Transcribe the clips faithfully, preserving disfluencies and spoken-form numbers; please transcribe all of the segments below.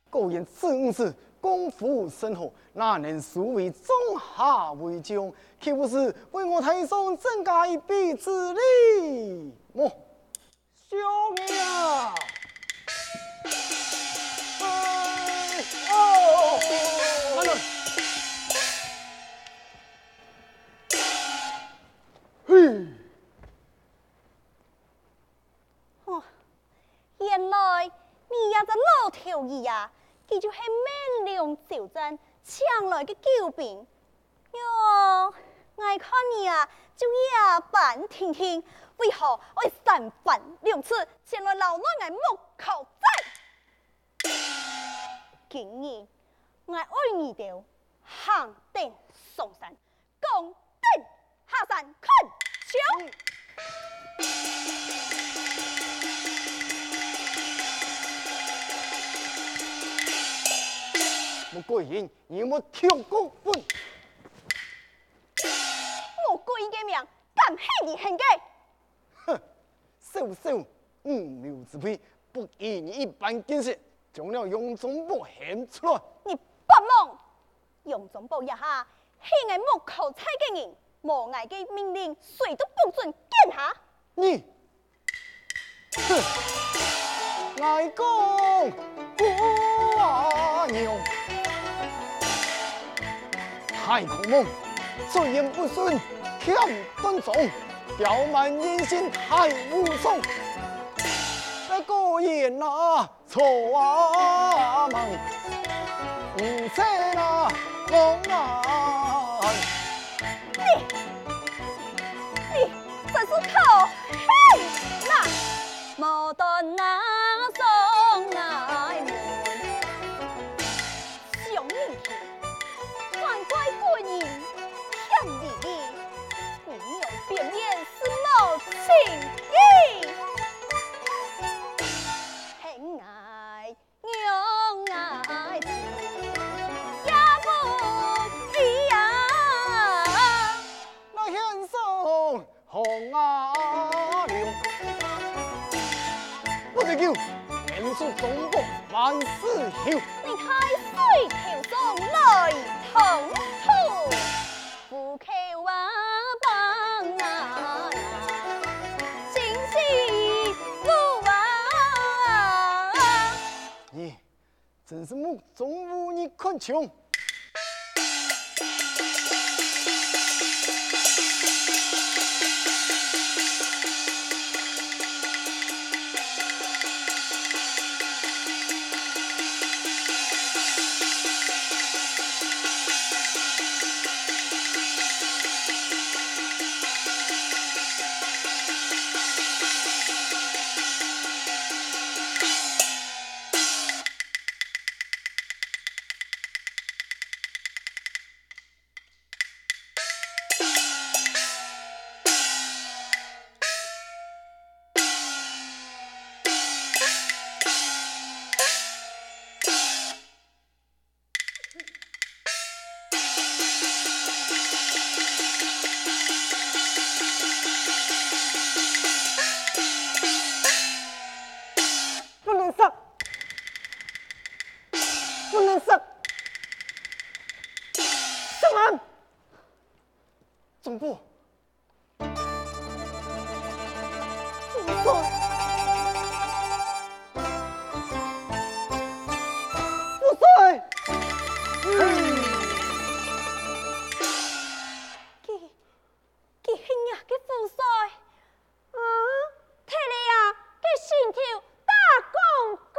果然真是功夫甚好，哪能收為笉下為將，豈不是為我大宋增加一臂之力？莫，少爺啊！哎，哦，慢來！嘿！ 哦，原來你這隻老頭兒啊，佢就係湄糧走戰請來个救兵。喲，𠊎看你啊，就野蠻定定，為何愛三番兩次前來擾亂𠊎木口齋？今日，𠊎愛你兜行等上山， 扛等下山看象。穆桂英，你莫刁工夫！穆桂英个命，敢係你喊个？ 哼，小小，五流之輩，不如你一般見識，將了楊宗保喊出來。你發夢！楊宗保這下係𠊎木口齋个人，無𠊎个命令，誰都不准見他。你，哼，𠊎講， 孤鸚娘，大狂妄，嘴言不遜，欠端莊，刁蠻任性大無常。該果然啊，錯啊，吂，毋識啊，戇啊！你，你真是可恨啊！ 無端哪上來問，想你去，反怪貴人欠你禮，你用表面是無情義，恨𠊎 仰𠊎情也不比啊。那先生紅啊了，不得救，免受中国万事休。你大水頭上來通通，苦口啊放啊，真是苦啊。你 真是目中無人看重。不能殺！不能殺！杀人！总部， 不杀！不杀！佢，佢係若个富帥。啊，睇來啊，佢心頭打槓槓。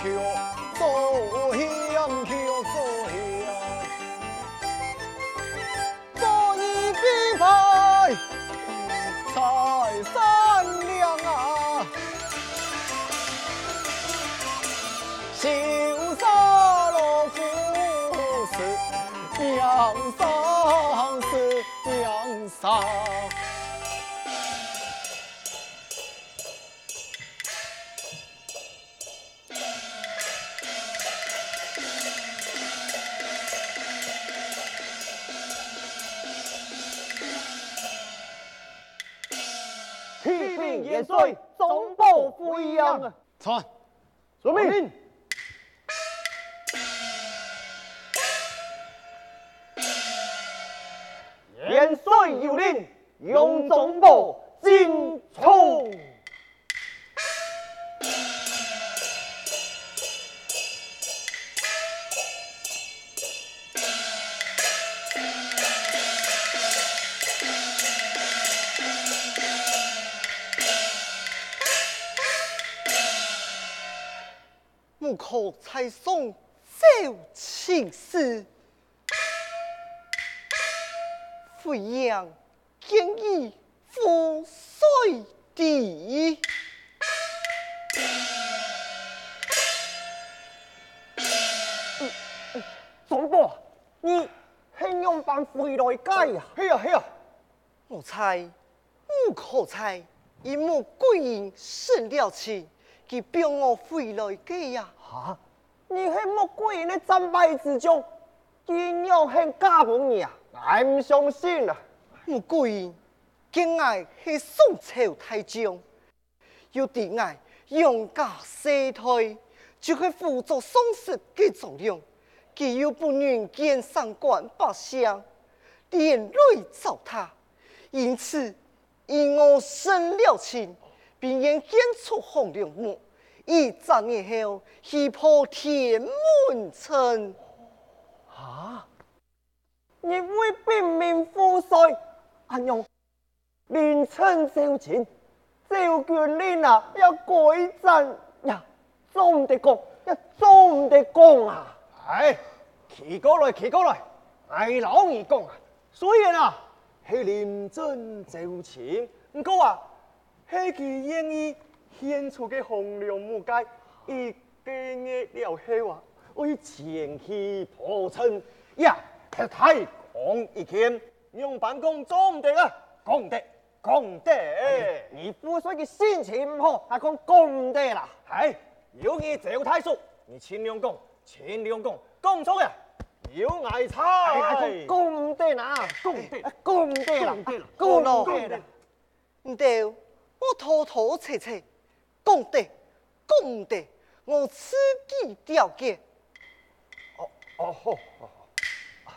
做香，做香。做一杯白菜三两啊，烧杀老虎是，命丧是命丧。 启禀元帅，总保回营。传。遵命。元帅有令，容总保进冲。 毋可在上朝請示。回营见于副帅。总保，你係仰般回來个啊？係啊，係啊。 奴才，毋可在，因穆桂英生了親，佢放我回來个呀。哈？你係穆桂英个戰敗之將，佢仰肯嫁分你啊？𠊎毋相信啊！穆桂英見𠊎係宋朝大將， 又知𠊎養家世代，就係輔助上司个作用，佢又不忍見省官百姓連累糟蹋，因此，因我生了親，並願獻出紅龍目，以擇日後喜報天門陣。哈？你為禀明父帥，恁樣 臨陣招親，招軍令啊，也該戰呀，做毋得講，也做毋得講啊！哎，企過來，企過來！𠊎摎你講啊，雖然啊，係臨陣招親，毋過啊，係佢願意獻出个紅龍目个，一個月了後啊，愛前去破陣，呀，係大功一件。 仰般講做毋得啊？講得，講得！哎，你父帥个心情毋好，還講講毋得啦？哎，有你趙大叔，你盡量講，盡量講，講錯啊，有𠊎在！哎，講，講毋得啦！講得，哎，講毋得啦！講得啦！講毋得啦！講得啦！ 你兜莫拖拖扯扯，講得，講毋得，我自己了結。哦，哦，好，好，好。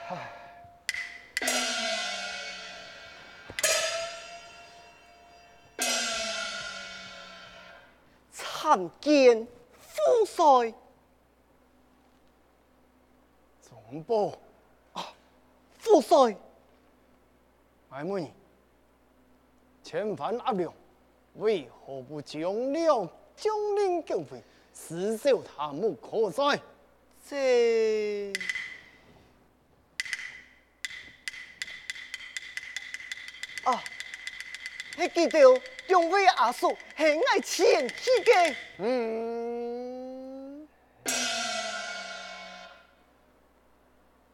唉。參見父帥。 總保。啊，父帥！𠊎問你，千萬阿良為何不將了將令繳回，私自他無可在？這…… 啊，係佢兜兩位阿叔喊𠊎前去个。嗯。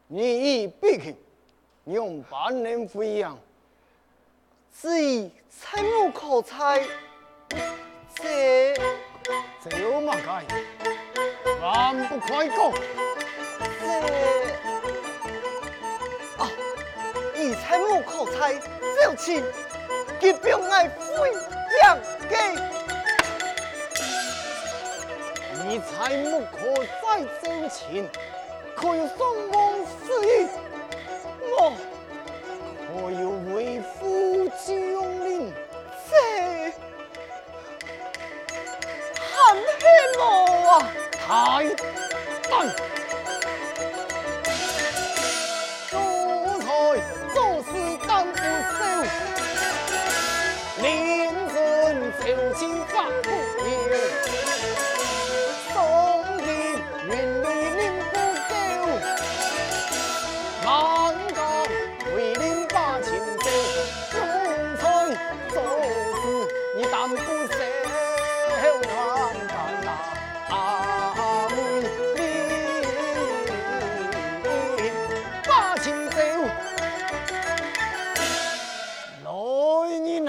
你已被擒，仰般能回營？ 子怡在無可在，這……這麼个，還不快講！這……啊，怡在無可在，招親，佢放𠊎回營个。你在無可在招親，可有送往事意？無。 可有為父將令？這還係無啊！大膽！奴才做事膽不小，臨陣招親發不了。所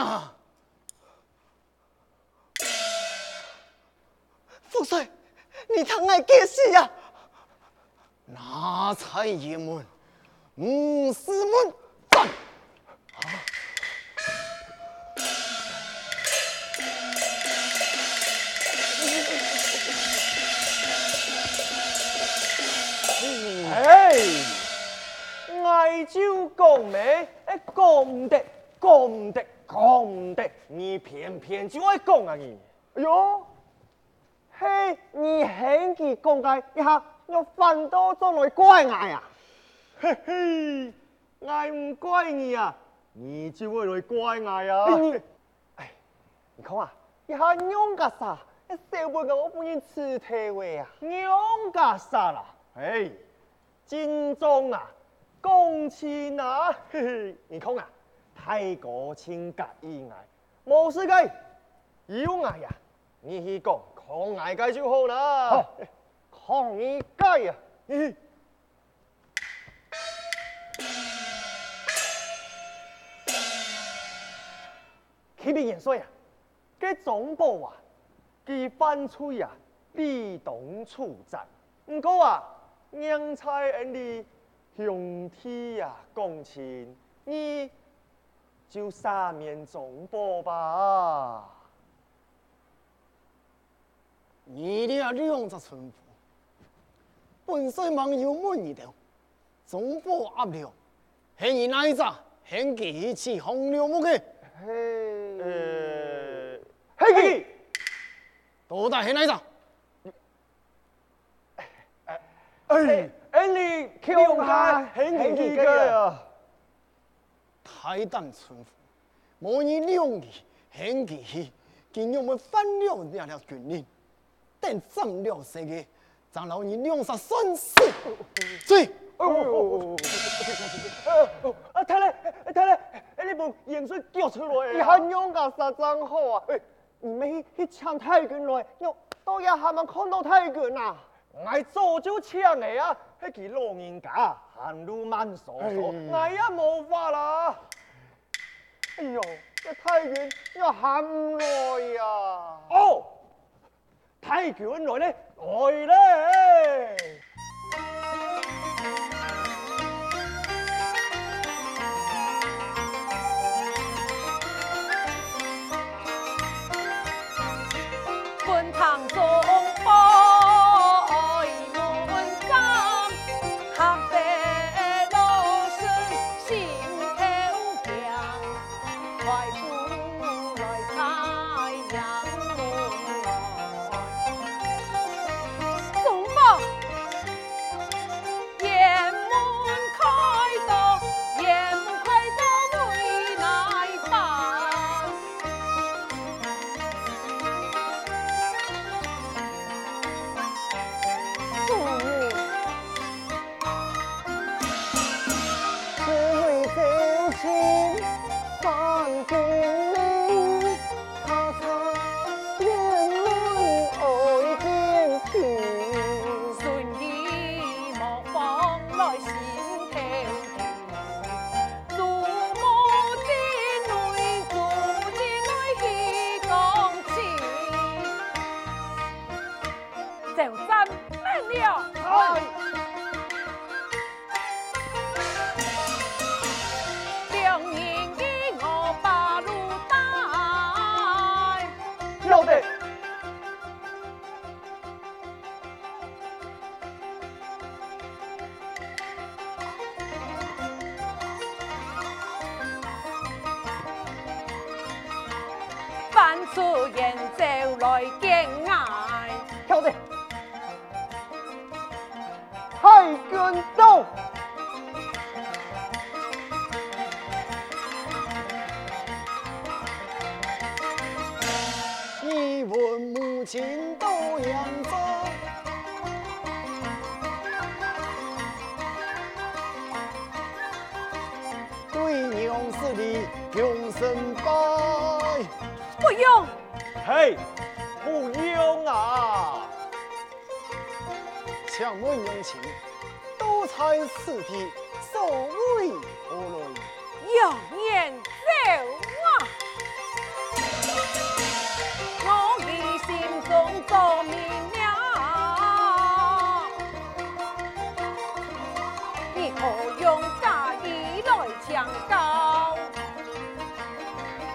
啊！ 福瑞，你聽𠊎解釋啊！拿在胭門，五四門斬！哎，𠊎就講咩，哎，講毋得，講毋得，講毋得，你偏偏就愛講啊你！哎喲， 嘿，你喊佢講𠊎一下，又反倒轉來怪𠊎啊？嘿嘿，𠊎毋怪你啊，你就會來怪𠊎啊！哎，你，哎，你看啊，一下仰結煞，小妹个屋分人辭退个啊！仰結煞啦？哎，真正啊，講親啊，嘿嘿，你看啊，大哥親佮意𠊎， 無事个，有𠊎啊，你去講，講𠊎个就好啦。好，講你个啊。啟稟元帥啊，該張寶啊，佢犯罪啊，理當處斬。毋過啊，念在𠊎俚兄弟啊講親，你 就赦免張寶吧。你這兩隻村夫，本帥吂有問你兜，張寶鴨寮，係你哪一隻喊佢去起紅樓夢个？嘿，呃，係佢。到底係哪一隻？ 哎，𠊎俚共下喊佢去个啊！大膽村夫，無你兩儕喊佢去，佢仰會犯了這條軍令？等斬了細个，正摎你兩儕算數！追！哎喲，啊，大人，大人，哎，你分元帥叫出來啊！你還用个啥正好啊？哎， 你乜去，去請大軍來，仰到這下吂看到大軍啊？𠊎早就請了啊，係佢老人家行路慢疏疏，哎。𠊎也無法啦。哎喲，這大軍也行毋來呀！哦，大軍來咧，來咧！ 分聽眾報，門站，客家老師心頭強，快步來在營門外。中報！ 胭門開到，胭門開到為哪般？姑母。紫薇招親，萬金陵。 順意莫放來心頭定，注目進內，注目進內去講親。走，站慢了。 兩人一臥把路帶。曉得。翻出煙酒來敬𠊎。曉得。 太君到！你問母親到揚州，對娘施禮共身拜。不用。 嘿，不用啊！請問娘親，到在此地所為何來？揚言走啊！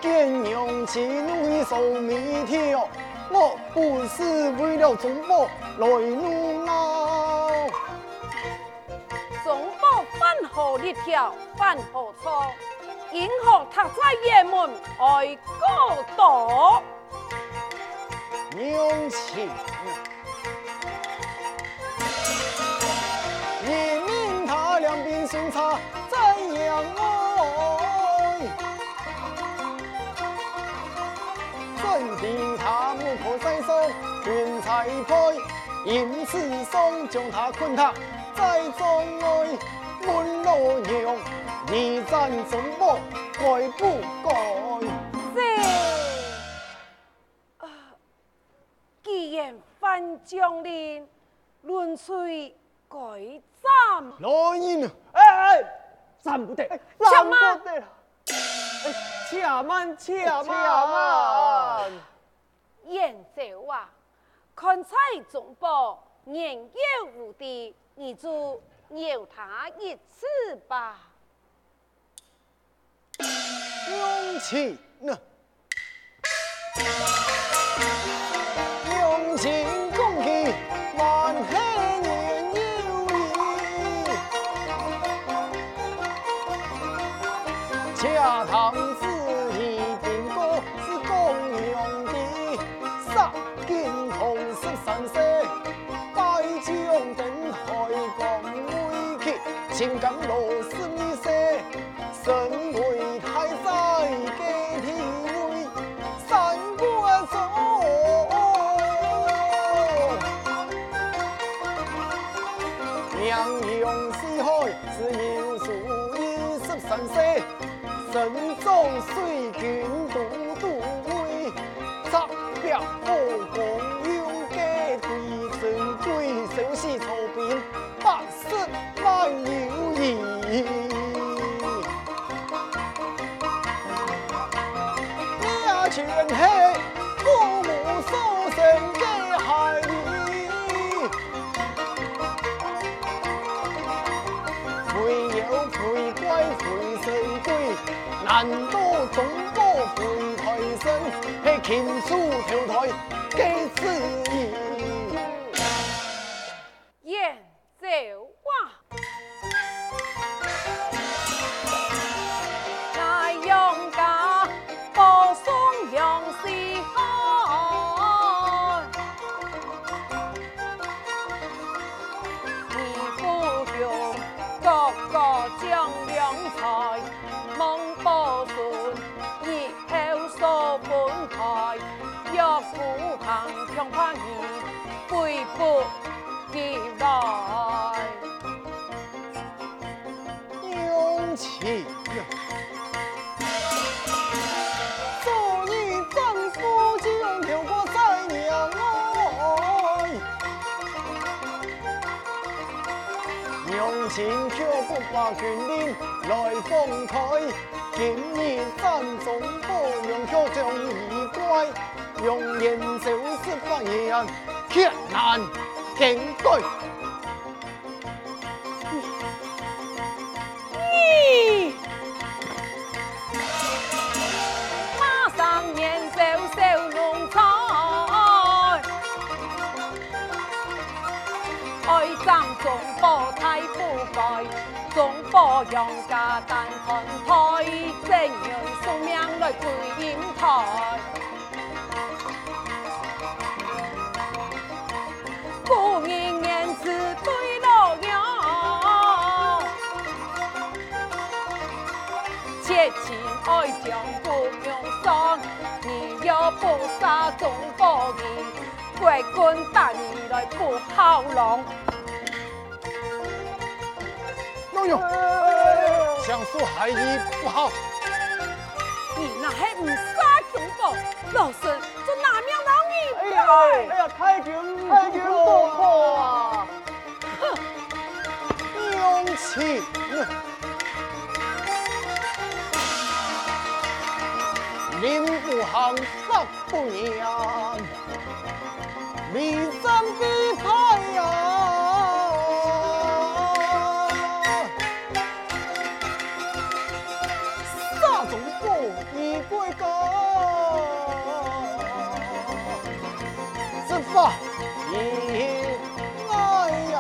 見娘親怒氣愁眉頭，我本是為了忠報來怒惱。忠報犯何日條，犯何錯，因何踏在轅門哀告到？娘親，人命他兩邊巡查， 在營外。準備他無可再送，軍差派，因此上將他捆他在帳外，問老娘，你讚忠報該不該？是。啊，既然犯將令，論罪 該斬。來人！哎，哎，斬不得，哎，斬啊！斬不得了！哎，且慢，且慢！且慢！元朝啊，看在忠報年幼無知，你就饒他一次吧。 娘親啊，娘親講佢還係年幼哩，且聽子兒兵哥是江洋的，殺金堂十三歲，帶將登台降位去，情感老十二歲。 身為大寨个地位，山谷中，名揚四海，自幼就十三歲，身中水軍都督位，插壁火攻，有个對陣，歸手勢操兵，八 十萬有餘。你也全係父母所生个孩儿，會妖會怪會神鬼，難道忠報會代神，係禽獸投胎个子兒？ 燕子啊，那楊家報送楊四海，你不用各各將良才，望保存以後所分開，若孤行強怕你歸不 起來。娘親啊，昨日丈夫就流過在營外，娘親卻不把軍令來放開，今日斬忠報娘卻將你怪，用言招式發言， 卻難更改。你馬上言招小奴才，愛斬忠報大夫該，忠報楊家單看台，怎樣送命來歸陰台。 古人言之對老娘，切情愛將姑娘傷，你若不殺忠報義，國君打你來不孝郎。 老娘，相思孩兒不孝。你若係毋殺忠報，老身就拿命摎你哎呀，哎呀，太君，太君不可啊！哼！娘親啊！寧不行，殺不言。 離山背派啊！殺忠報，以國家啊！咦，哎呀！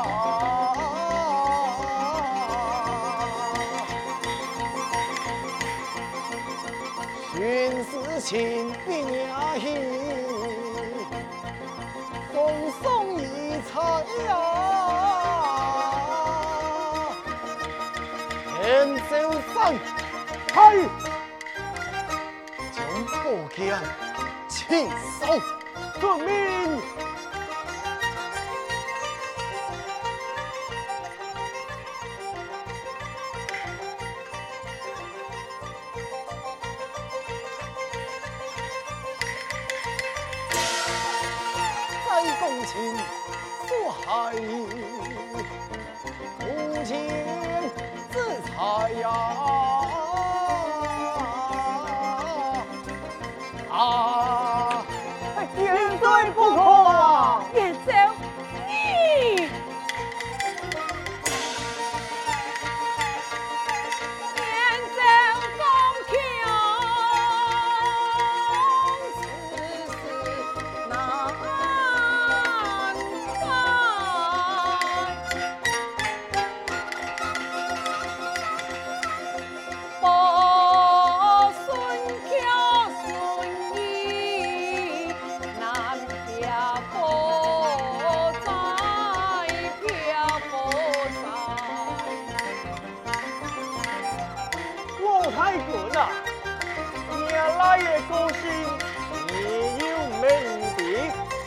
寻事情比野戏，风霜雨彩呀！天走山开，将宝剑起手。遵命。 在公卿所害，无情之财呀！啊！哎，千岁不可啊！ 老太君啊，你倈仔个个性，你又毋免毋知。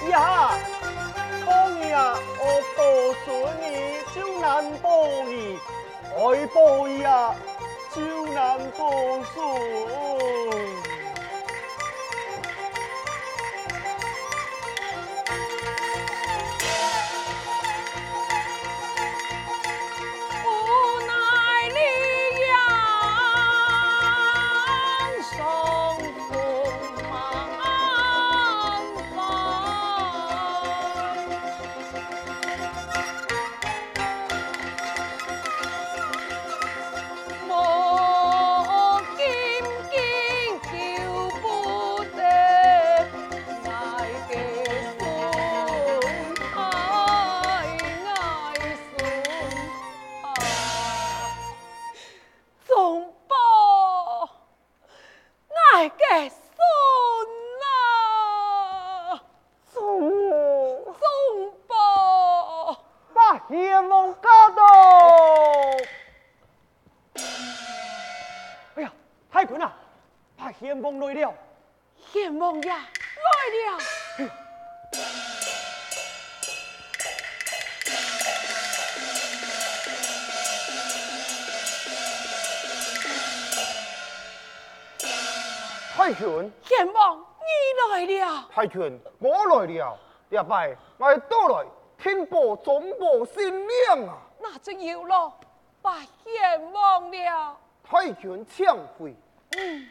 這下，當日啊，惡報順你就難報矣，愛報矣啊，就難報順。宗保！ 𠊎个孫啊！宗保！宗保！八贤王駕到！哎呀，太君啊，八贤王來了！賢王爺來了！ 太君！贤王，你來了！太君，我來了！這擺𠊎到來，定保宗保性命啊！那就有勞八賢王了！太君請回！嗯。